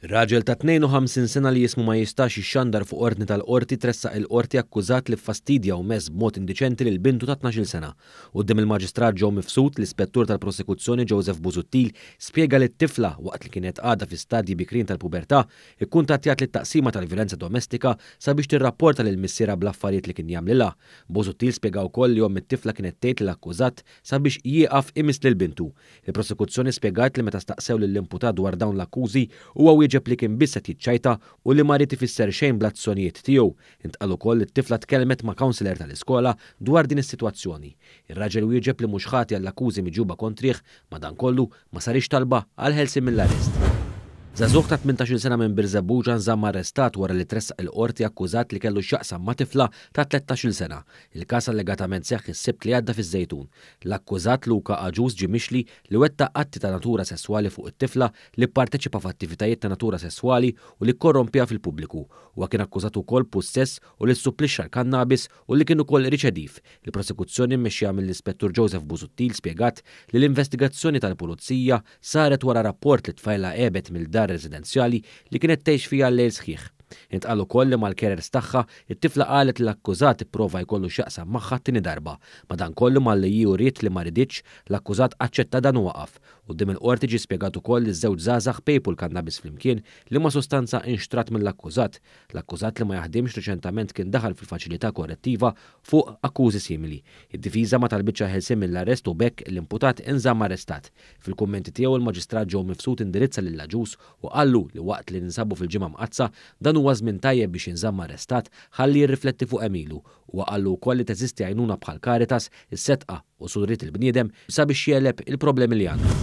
Raġel ta' 52 sena li jismu ma jistax jixxandar fuq ordni tal-Qorti tressaq il-Qorti akkużat li ffastidja u mess b'mod indiċenti lil bintu ta' 12-il sena. Quddiem il-Maġistrat Joe Mifsud, l-Ispettur tal-Prosekuzzjoni Joseph Busuttil spjega li t-tifla, waqt li kienet għadha fi stadji bikrin tal-pubertà, ikkuntattjat lit-Taqsima tal-Vjolenza Domestika sabiex tirrapporta lil missierha bl-affarijiet li kien jagħmlilha. Busuttil spjega wkoll li omm it-tifla kienet tgħid lill-akkużat sabiex jieqaf imiss lil bintu. Il-Prosekuzzjoni spjegat li meta staqsew lill-imputat dwar dawn l-akkużi, huwa wieġeb li kien biss qed jiċċajta u li ma ried ifisser xejn bl-azzjonijiet tiegħu. Intqal ukoll li t-tifla tkellmet ma' counsellor tal-iskola dwar din is-sitwazzjoni. Ir-raġel wieġeb li mhux ħati għall-akkużi miġjuba kontrih, madankollu, ma saritx talba għall-ħelsien mill-arrest. Żagħżugħ ta' 18-il sena minn Birżebbuġa nżamm arrestat wara li tressaq il-Qorti akkużat li kellu x'jaqsam ma' tifla ta' 13-il sena. Il-każ allegatament seħħ is-Sibt li għadda fiż-Żejtun. L-akkużat Luca Agius ġie mixli li wettaq atti ta' natura sesswali fuq it-tifla, li pparteċipa f'attivitajiet ta' natura sesswali u li kkorrompiha fil-pubbliku. Huwa kien akkużat ukoll b'pussess u li ssupplixxa l-kannabis u li kien ukoll riċediv. Il-prosekuzzjoni mmexxija mill-Ispettur Joseph Busuttil spjegat li l-investigazzjoni tal-Pulizija saret wara rapport li t-tfajla għebet mill-dar residenzjali li kienet tgħix fiha lejl sħiħ. Intqal ukoll li mal-carers tagħha, it-tifla qalet li l-akkużat ipprova jkollu x'jaqsam magħha t-tieni darba. Madankollu malli hi uriet li ma riditx, l-akkużat aċċetta dan u waqaf. Quddiem il-Qorti ġie spjegat ukoll li ż-żewġ żgħażagħ pejpu l-kannabis flimkien, liema sostanza inxtrat mill-akkużat. L-akkużat li ma jaħdimx riċentament kien daħal fil-faċilità korrettiva fuq akkużi simili. Id-difiża ma talbitx għall-ħelsien mill-arrest u b'hekk l-imputat inżamm arrestat. Fil-kummenti tiegħu l-Maġistrat Joe Mifsud indirizza lil Agius u qallu li waqt li ninsabu fil-Ġimgħa Mqaddsa, dan huwa żmien tajjeb biex jinżamm arrestat ħalli jirrifletti fuq għemilu. Huwa qallu wkoll li teżisti għajnuna bħal Caritas, is-Sedqa u Suriet il-Bniedem sabiex jegħleb il-problemi li għandu.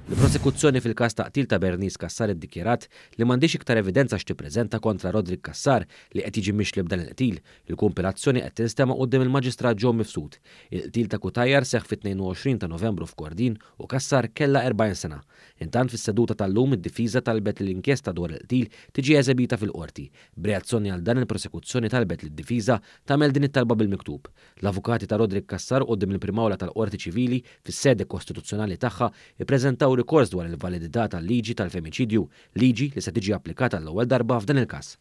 Il-Prosekuzzjoni fil-każ ta' qtil ta' Bernice Cassar iddikjarat li m'għandhiex iktar evidenza x'tippreżenta kontra Roderick Cassar li qed jiġi mixli b'dan il-qtil. Il-kumpilazzjoni qed tinstema' quddiem il-Maġistrat Joe Mifsud. Il-qtil ta' Cutajar seħħ fit-22 ta' Novembru f'Kordin u Cassar kellha 40 sena. Intant fis-seduta tal-lum id-difiża talbet li l-inkjesta dwar il-qtil tiġi eżebita fil-Qorti. B'reazzjoni għal dan il-prosekuzzjoni talbet lid-difiża tagħmel din it-talba bil-miktub. L-avukati ta' Roderick Cassar quddiem il-Prim'Awla tal-Qorti Ċivili fis-sede kostituzzjonali tagħha ippreżentaw rikors dwar il-validità tal-liġi tal-femiċidju, liġi li se tiġi applikata għall-ewwel darba f'dan il-każ.